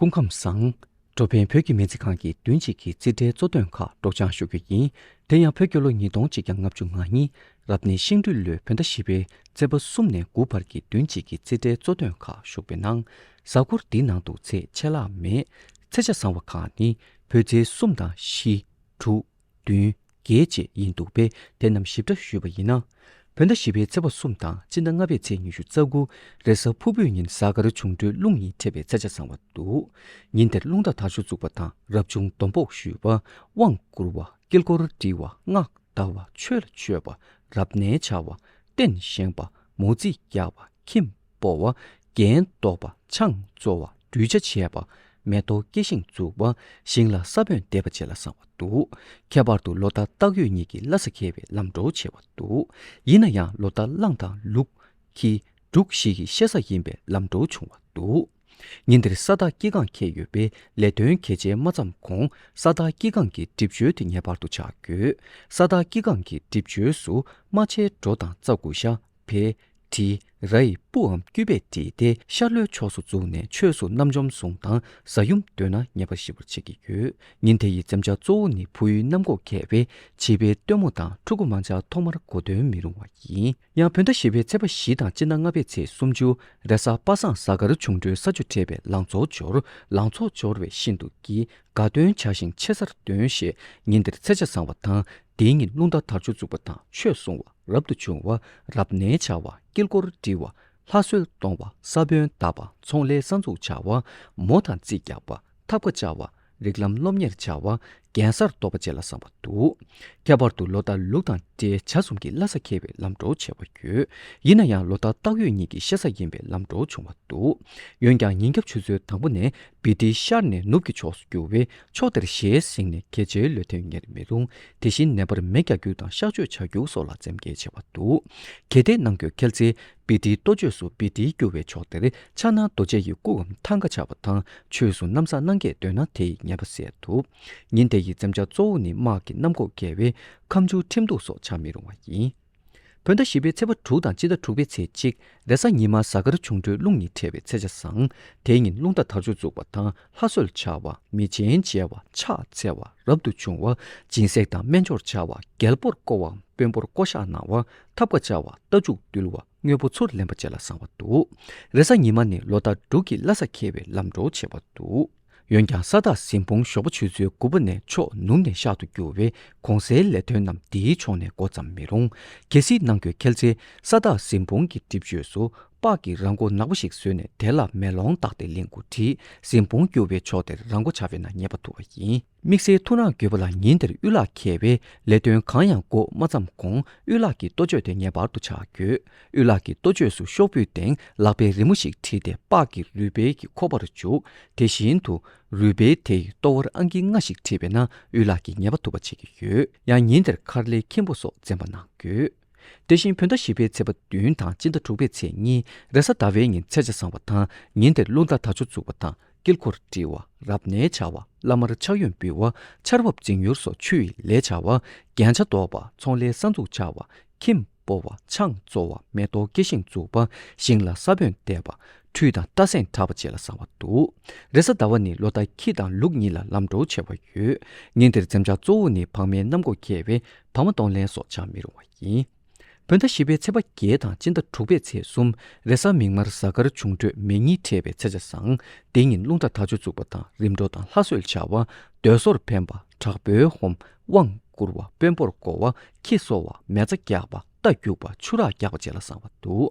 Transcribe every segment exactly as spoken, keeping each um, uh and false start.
སྐུ་ཁམས་བཟང་། འགྲོ་ཕན་བོད་ཀྱི་སྨན་རྩིས་ཁང་གི་བདུན་གཅིག་གི་རྩིས་ཁྲའི་གཙོ་དོན་ཁག་སྒྲོག་སྦྱང་ཞུ་རྒྱུ་ཡིན། དེ་ཡང་བོད་རྒྱལ་ལོ་ཉིས་སྟོང་གཅིག་བརྒྱ་ལྔ་བཅུ་ང་གཉིས་རབ་གནས་ཤིང་སྦྲུལ་ལོའི་བོད་ཟླ་བཞི་པའི་ཚེས་པ་གསུམ་ནས་དགུ་བར་གྱི་བདུན་གཅིག་གི་རྩིས་ཁྲའི་གཙོ་དོན་ཁག་ཞུགས་པའི་ནང་། གཟའ་འཁོར་འདིའི་ནང་དུ་ཚེས་ཆད་ལྷག་མེད། ཚེས་ཆ་བཟང་བ་ཁག་ནི་བོད་ཚེས་གསུམ་དང་བཞི། དྲུག་བདུན། བརྒྱད་བཅས་ཡིན་འདུག་པས། དེ་རྣམས་ཞིབ་ཕྲ་ཞུས་པ་ཡིན་ན། བོད་ཟླ་བཞི་པའི་ཚེས་པ་གསུམ་དང་སྤྱི་ཟླ་ལྔ་པའི་ཚེས་ཉི་ཤུ་རྩ་དགུ། རེས་གཟའ་ཕུར་བུའི་ཉིན་གཟའ་སྐར་འབྱུང་འཕྲོད་རླུང་གཉིས་འཕྲད་པའི་ཚེས་ཆ་བཟང་བ་འདུག་ཉིན་དེར་རླུང་རྟ་དར་ལྕོག་འཛུགས་པ་དང་། རབ་བྱུང་སྡོམ་པོག་གཞུས་པ། དབང་བསྐུར་བ། དཀྱིལ་འཁོར་བསྒྲིལ་བ། སྔགས་བཟླ་བ། ཆོས་ལ་མཆོད་པ། རབ་གནས་བྱ་བ། རྟེན་བཞེངས་པ། མོ་རྩིས་རྒྱག་པ། ཁྱིམ་སྤོ་བ། རྒྱན་འདོགས་པ། ཆང་བཙོ་བ། སྒྲུལ་ཆ་བྱས་པ། མེ་ཏོག་སྐྱེ་ཤིང་འཛུགས་པ། ཞིང་ལ་ས་བོན་འདེབས་པ་བཅས་ལ་བཟང་བ་འདུག་ཁྱད་པར་དུ་ལོ་རྟགས་སྟག་ཡོས་གཉིས་ཀྱིས་ལྷ་ས་ཁེལ་བའི་ལམ་འགྲོ་ཆེ་བ་འདུག་ཡིན་ན་ཡང་ལོ་རྟགས་གླང་དང་ལུག་ཁྱི། འབྲུག་བཞི་ཡི་ཤེ་ས་ཡིན་པའི་ལམ་འགྲོ་བྱུང་བ་འདུག་ཉིན་དེར་ས་བདག་སྐྱེ་སྒང་ཁེལ་ཡོད་པས། ལས་དོན་གལ་ཆེ་མ་བརྩམས་གོང་ས་བདག་སྐྱེ་སྒང་གི་སྒྲིབ་སྦྱོར་དེ་ངེས་པར་དུ་བྱ་དགོས། ས་བདག་སྐྱེ་སྒང་གི་སྒྲིབ་སྦྱོར་སུ། རྨ་བྱའི་སྒྲོ་དང་རྩྭ་ཀུ་ཤ། བལ། དྲི། ར་ཡི་སྤུའམ་སྐྱུར་པས་དཀྲིས་ཏེ། ཤར་ལྷོའི་ཕྱོགས་སུ་བཙུགས་ནས་ཆོས་སུ་རྣམ་འཇོམས་གཟུངས་དང་གཟའ་ཡུམ་འདོན་ན་ངེས་པར་ཞི་བར་བྱེད་ཀྱི་ཡོད། ཉིན་དེ་ཡི་འཛེམ་བྱ་གཙོ་བོ་ནི་བུ་ཡུལ་གནམ་སྒོ་ཁེལ་བས། བྱིས་པའི་སྟོན་མོ་དང་ཕྲུ་གུ་མ་འཇགས་ཐོག་མར་གོ་སྟོན་མི་རུང་བ་ཡིན། ཡང་བོད་ཟླ་བཞི་པའི་ཚེས་པ་བཞི་དང་སྤྱི་ཟླ་ལྔ་པའི་ཚེས་སུམ་ཅུ། རེས་གཟའ་པ་སངས་གཟའ་སྐར་འབྱུང་འཕྲོད་ས་ཆུ་འཕྲད་པའི་ལང་ཚོ་འབྱོར། ལང་ཚོ་འབྱོར་བས་ཤིན་ཏུ་སྐྱིད། དགའ་སྟོན་བྱ་ཞིང་ཆེ་སར་འདོན་ཞེས། ཉིན་དེར་ཚེས་ཆ་བཟང་བ་དང་། དེའི་ཉིན་རླུང་རྟ་དར་ལྕོག་འཛུགས་པ་དང་། ཆོས་གསུང་བ། རབ་ཏུ་བྱུང་བ། རབ་གནས་བྱ་བ། དཀྱིལ་འཁོར་བསྒྲིལ་བ། ལྷ་གསོལ་གཏོང་བ། ས་བོན་བཏབ་པ། ཚོང་ལས་གསར་འཛུགས་བྱ་བ། མོ་དང་རྩིས་རྒྱག་པ། ཐབ་ཀ་བཅའ་བ། རིགས་ལམ་སློབ་གཉེར་བྱ་བ། རྒྱན་གསར་གཏོད་པ་བཅས་ལ་བཟང་བ་འདུག་ཁྱད་པར་དུ་ལོ་རྟགས་ལུག་དང་སྤྲེལ། བྱ་གསུམ་གྱིས་ལྷ་ས་ཁེལ་བའི་ལམ་འགྲོ་ཆེ་བ་ཡོད། ཡིན་ན་ཡང་ལོ་རྟགས་སྟག་ཡོས་གཉིས་ཀྱི་ཤེ་ས་ཡིན་པའི་ལམ་འགྲོ་བྱུང་བ་འདུག་འོན་ཀྱང་ཉིན་རྒྱབ་ཆུ་ཚོད་དང་པོ་ནས་བི་ཏི་ཤར་ནས་ནུབ་ཀྱི་ཕྱོགས་སུ་རྒྱུ་བས། ཕྱོགས་དེར་ཞལ་གཟིགས་ནས་གལ་ཆེའི་ལས་དོན་གཉེར་མི་རུང་། དེ་བཞིན་ནད་པར་མེ་རྒྱག་རྒྱུ་དང་གཤག་བཅོས་བྱ་རྒྱུ་སོགས་ལ་འཛེམ་གྱིས་ཆེ་བ་འདུག་གལ་ཏེ་གནང་དགོས་ཁེལ་ཚེ། བི་ཏིའི་གཏོ་བཅོས་སུ་བི་ཏིའི་རྒྱུ་བའི་ཕྱོགས་དེར་ཕྱག་ན་རྡོ་རྗེ་ཡི་སྐུའམ་ཐང་ཀ་བཅའ་བ་དང་ཆོས་སུ་ནམ་བཟང་གནང་གས་འདོན་ན་དེ་ཡི་ངེས་པ་གསལ་ཐུབ། ཉིན་དེ་ཡི་འཛེམ་བྱ་གཙོ་བོ་ནི་དམག་གི་གནམ་སྒོ་བརྒལ་བའི་ཁ་མཆུ་ཁྲིམས་གཏུག་སོགས་བྱ་མི་རུང་བ་ཡིན། བོད་ཟླ་བཞི་པའི་ཚེས་པ་དྲུག་དང་སྤྱི་ཟླ་དྲུག་པའི་ཚེས་གཅིག་རེས་གཟའ་ཉི་མ་གཟའ་སྐར་འབྱུང་འཕྲོད་རླུང་གཉིས་འཕྲད་པའི་ཚེས་ཆ་བཟང་། དེའི་ཉིན་རླུང་རྟ་དར་ལྕོག་འཛུགས་པ་དང་ལྷ་གསོལ་བྱ་བ། མི་ཆེན་མཇལ་བ། ཕྱག་འཚལ་བ། རབ་ཏུ་བྱུང་བ། སྦྱིན་སྲེག་དང་སྨན་སྦྱོར་བྱ་བ། རྒྱལ་པོར་བསྐོ་བའམ་དཔོན་པོར་བསྐོ་བཞག་གནང་བ། ཐབ་ཀ་བཅའ་བ། རྟ་ཕྱུགས་འདུལ་བ། དངོས་པོ་ཚུར་ལེན་པ་བཅས་ལ་བཟང་བ་འདུག་རེས་གཟའ་ཉི་མ་ནི་ལོ་རྟགས་འབྲུག་གི་ལྷ་ས་ཁེལ་བའི་ལམ་འགྲོ་ཆེ་བ་འདུག་འོན་ཀྱང་ས་བདག་གཟིམ་དཔོན་ཞོགས་པ་ཆུ་ཚོད་དགུ་པ་ནས་ཕྱོགས་ནུབ་ནས་ཤར་དུ་རྒྱུ་བས། གོང་གསལ་ལས་དོན་རྣམས་འདིའི་ཕྱོགས་ནས་འགོ་བརྩམས་མི་རུང་། གལ་སྲིད་གནང་དགོས་ཁེལ་ཚེ། ས་བདག་གཟིམ་དཔོན་གྱི་སྒྲིབ་བཅོས་སུ། སྤགས་ཀྱི་ར་མགོ་ནག་པོ་ཞིག་བཟོས་ནས་དེ་ལ་མེ་ལོང་བཏགས་ཏེ་ལིང་གུ་བྲིས། གཟིམ་དཔོན་རྒྱུ་བའི་ཕྱོགས་དེར་ར་མགོ་བྱ་བས་ན་ངེས་པ་ཐུབ་པ་ཡིན། དམིགས་བསལ་ཐུགས་སྣང་དགོས་པ་ལ། ཉིན་དེར་གཡུ་ལག་ཁེལ་བས་ལས་དོན་གང་ཡང་འགོ་མ་བརྩམས་གོང་གཡུ་ལག་གི་གཏོ་བཅོས་དེ་ངེས་པར་དུ་བྱ་དགོས། གཡུ་ལག་གི་གཏོ་བཅོས་སུ་ཤོག་བུའི་སྟེང་ལག་པའི་རི་མོ་ཞིག་བྲིས་ཏེ་སྤགས་ཀྱི་རུས་སྦལ་གྱི་ཁོག་པར་འཇུག་དེ་བཞིན་དུ་རུས་སྦལ་དེ་ཡི་ལྟོ་བར་ཨང་ཀི་ལྔ་ཞིག་བྲིས་པས་ན་གཡུ་ལག་གིས་ངེས་པ་ཐུབ་པ་བྱེད་ཀྱི་ཡོད། ཡང་ཉིན་དེར་མཁར་ལའི་ཁྱིམ་པོ་སོགས་འཛེམ་པ་གནང་དགོས། དེ་བཞིན་བོད་ཟླ་བཞི་པའི་ཚེས་པ་བདུན་དང་སྤྱི་ཟླ་དྲུག་པའི་ཚེས་གཉིས་རེས་གཟའ་ཟླ་བའི་ཉིན་ཚེས་ཆ་བཟང་བ་དང་། ཉིན་དེར་རླུང་རྟ་དར་ལྕོག་འཛུགས་པ་དང་། དཀྱིལ་འཁོར་བསྒྲིལ་བ། རབ་གནས་བྱ་བ། བླ་མར་ཕྱག་གཡོན་འབུལ་བ། ཆར་འབབ་འཛིང་ཡུར་སོགས་ཆུ་ཡི་ལས་བྱ་བ། རྒྱན་ཆ་འདོགས་པ། ཚོང་ལས་གསར་འཛུགས་བྱ་བ། ཁྱིམ་སྤོ་བ། ཆང་བཙོ་བ། མེ་ཏོག་སྐྱེ་ཤིང་འཛུགས་པ། ཞིང་ལ་ས་བོན་འདེབས་པ། ཁྲུས་དང་སྟ་སེང་བྲག་པ་བཅས་ལ་བཟང་བ་འདུག་རེས་གཟའ་ཟླ་བ་ནི་ལོ་རྟགས་ཁྱི་དང་ལུག་གཉིས་ལ་ལམ་འགྲོ་ཆེ་བ་ཡོད། ཉིན་དེར་འཛེམ་བྱ་གཙོ་བོ་ནི་བག་མའི་གནམ་སྒོ་ཁེལ་བས་བག་མ་གཏོང་ལེན་སོགས་བྱ་མི་རུང་བ་ཡིན། བོད་ཟླ་བཞི་པའི་ཚེས་པ་བརྒྱད་དང་སྤྱི་ཟླ་དྲུག་པའི་ཚེས་གསུམ་རེས་གཟའ་མིག་དམར་གཟའ་སྐར་འབྱུང་འཕྲོད་མེ་གཉིས་འཕྲད་པའི་ཚེས་ཆ་བཟང་། དེ་ཉིན་རླུང་རྟ་དར་ལྕོག་འཛུགས་པ་དང་རིམ་གྲོ་དང་ལྷ་གསོལ་བྱ་བ། འདོད་གསོལ་འཕེན་པ། དྲག་པོའི་ཧོམ། དབང་བསྐུར་བ། དཔོན་པོར་བསྐོ་བ། ཁྱི་གསོ་བ། མེ་བཙའ་རྒྱག་པ། རྟ་རྒྱུག་པ། ཆུ་རགས་རྒྱག་པ་བཅས་ལ་བཟང་བ་འདུག་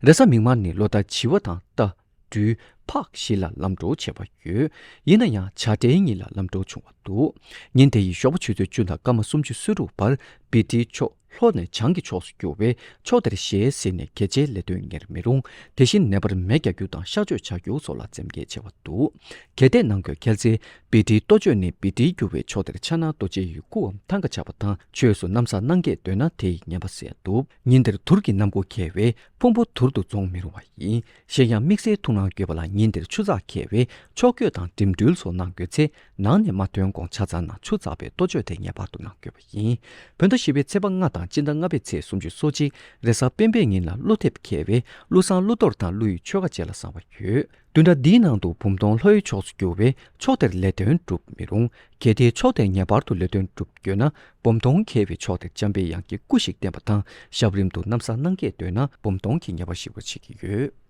རེས་གཟའ་མིག་དམར་ནི་ལོ་རྟགས་བྱི་བ་དང་རྟ། སྦྲུལ། ཕག་བཞི་ལ་ལམ་འགྲོ་ཆེ་བ་ཡོད། ཡིན་ན་ཡང་བྱ་སྤྲེལ་གཉིས་ལ་ལམ་འགྲོ་ཆུང་བ་འདུག་ཉིན་དེ་ཡི་ཞོགས་པ་ཆུ་ཚོད་བཅུ་དང་སྐར་མ་སུམ་ཅུ་སོ་དྲུག་བར་བི་ཏིའི་ཕྱོགས་ལྷོ་ནས་བྱང་གི་ཕྱོགས་སུ་རྒྱུ་བས་ཕྱོགས་དེར་ཞལ་གཟིགས་ནས་གལ་ཆེའི་ལས་དོན་གཉེར་མི་རུང་། དེ་བཞིན་ནད་པར་མེ་རྒྱག་རྒྱུ་དང་གཤག་བཅོས་བྱ་རྒྱུ་སོགས་ལ་འཛེམ་གྱིས་ཆེ་བ་འདུག་གལ་ཏེ་གནང་དགོས་ཁེལ་ཚེ། བི་ཏིའི་གཏོ་བཅོས་ནི་བི་ཏིའི་རྒྱུ་བའི་ཕྱོགས་དེར་ཕྱག་ན་རྡོ་རྗེ་ཡི་སྐུའམ་ཐང་ཀ་བཅའ་བ་དང་ཆོས་སུ་ནམ་བཟང་གནང་གས་འདོན་ན་དེ་ཡི་ངན་པ་སེལ་འདུག་ཉིན་དེར་དུར་གྱི་གནམ་སྒོ་ཁེལ་བས་ཕུང་པོ་དུར་དུ་བཙོང་མི་རུང་བ་ཡིན། གཞན་ཡང་དམིགས་བསལ་ཐུགས་སྣང་དགོས་པ་ལ། ཉིན་དེར་ཆུ་ཚགས་ཁེལ་བས་ཕྱོགས་བསྐྱོད་དང་འགྲིམ་འགྲུལ་སོགས་གནང་དགོས་ཚེ། ནང་ནས་མ་ཐོན་གོང་ཆ་ཚང་ནང་ཆུ་ཚགས་པའི་གཏོ་བཅོས་དེ་ངེས་པར་དུ་གནང་དགོས་པ་ཡིན། བོད་ཟླ་ བཞི་པའི་ཚེས་པ་ལྔ་དང་སྤྱི་ཟླ་ལྔ་པའི་ཚེས་སུམ་ཅུ་སོ་གཅིག་རེས་གཟའ་སྤེན་པའི་ཉིན་ལ་ཀླུ་ཐེབས་མཁས་པའི་ཀླུ་བཟང་ཀླུ་གཏོར་དང་ཀླུ་ཡི་ཆོ་ག་བཅས་ལ་བསང་བ་ཡོད། བདུན་ཕྲག་འདིའི་ནང་དུ་བུམ་སྟོང་ལྷ་ཡི་ཕྱོགས་སུ་བསྒྱུར་བའི་ཕྱོགས་དེར་ལས་དོན་སྒྲུབ་མི་རུང་། གལ་ཏེ་ཕྱོགས་དེར་ངེས་པར་དུ་ལས་དོན་སྒྲུབ་དགོས་ན། བུམ་སྟོང་མཁས་པའི་ཕྱོགས་དེར་འཇམ་པའི་དབྱངས་ཀྱི་སྐུ་ཞིག་བསྟན་པ་དང་། ཞབས་རིམ་དུ་ནམ་བཟའ་གནང་སྐྱེས་འདོད་ན་བུམ་སྟོང་གི་ཉེས་པ་ཞི་བར་བྱེད་ཀྱི་ཡོད།